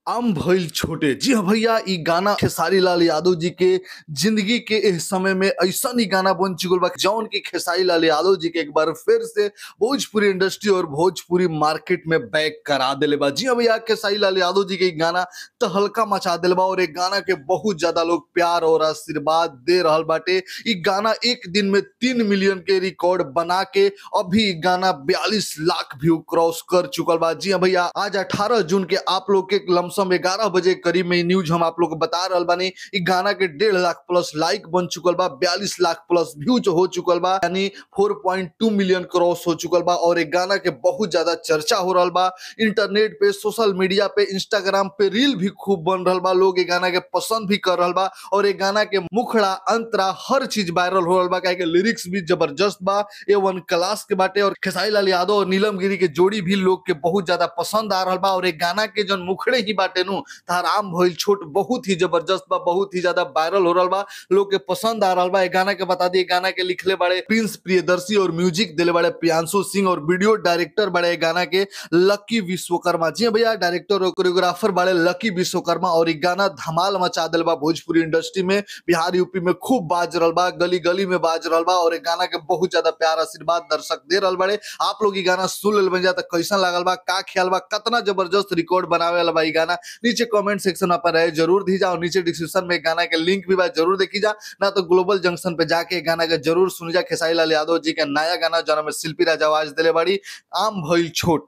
आम भइल छोटे। जी हाँ भैया, इ गाना खेसारी लाल यादव जी के जिंदगी के एह समय में ऐसन इ गाना बन चुकल बा जौन की खेसारी लाल यादव जी के एक बार फिर से भोजपुरी इंडस्ट्री और भोजपुरी मार्केट में बैक करा देले बा। जी हाँ भैया, खेसारी लाल यादव जी के इ गाना तहलका मचा देले बा और ए गाना के बहुत ज्यादा लोग प्यार और आशीर्वाद दे रहल बाटे। इ गाना एक दिन में 3 मिलियन के रिकॉर्ड बना के अभी इ गाना 42 लाख व्यू क्रॉस कर चुकल बा। जी हाँ भैया, आज 18 जून के आप लोग के लमसम 11 बजे करीब में न्यूज हम आप लोग को बता रहल बानी। इ गाना के 1.5 लाख प्लस लाइक बन चुकल बा, 42 लाख प्लस व्यूज हो चुकल बा, यानी 4.2 मिलियन क्रॉस हो चुकल बा और ए गाना के बहुत ज्यादा चर्चा हो रहल बा। इंटरनेट पे, सोशल मीडिया पे, इंस्टाग्राम पे रील भी खूब बन रहल बा, लोग ए गाना के पसंद भी कर रहल बा और ए गाना के मुखड़ा, अंतरा हर चीज वायरल हो रहल बा, काहे कि लिरिक्स भी जबरदस्त बा, ए1 क्लास के बाटे और खेसारी लाल यादव और नीलम गिरी के जोड़ी भी लोग के बहुत ज्यादा पसंद आ रहल बा और ए गाना के जौन मुखड़े ही बाटे नु तहार आम भइल छोट बहुत ही जबरदस्त बा, बहुत ही ज्यादा वायरल हो रहल बा, लोग के पसंद आ रहल बा। ए गाना के बता दी, ए गाना के लिखले बाड़े प्रिंस प्रियदर्शी और म्यूजिक देले बाड़े प्रियांशु सिंह और वीडियो डायरेक्टर बाड़े ए गाना के लकी विश्वकर्मा। जी हाँ भैया, डायरेक्टर और कोरियोग्राफर बाड़े लकी विश्वकर्मा और इ गाना धमाल मचा देले बा भोजपुरी इंडस्ट्री में, बिहार यूपी में खूब बाज रहल बा, गली गली में बाज रहल बा और ए गाना के बहुत ज्यादा प्यार आशीर्वाद दर्शक दे रहल बाड़े। आप लोग इ गाना सुन लेल बन जा त कैसन लागल बा, का ख्याल बा, कतना जबरदस्त रिकॉर्ड बनावे वाला बा इ गाना, नीचे कमेंट सेक्शन में अपन राय जरूर दी जा और नीचे डिस्क्रिप्शन में गाना के लिंक भी बा, जरूर देखी जा, ना तो ग्लोबल जंक्शन पे जाके गाना के जरूर सुनी जा। खेसारी लाल यादव जी के नया गाना जौना में शिल्पी राज आवाज देले बाड़ी, आम भइल छोट।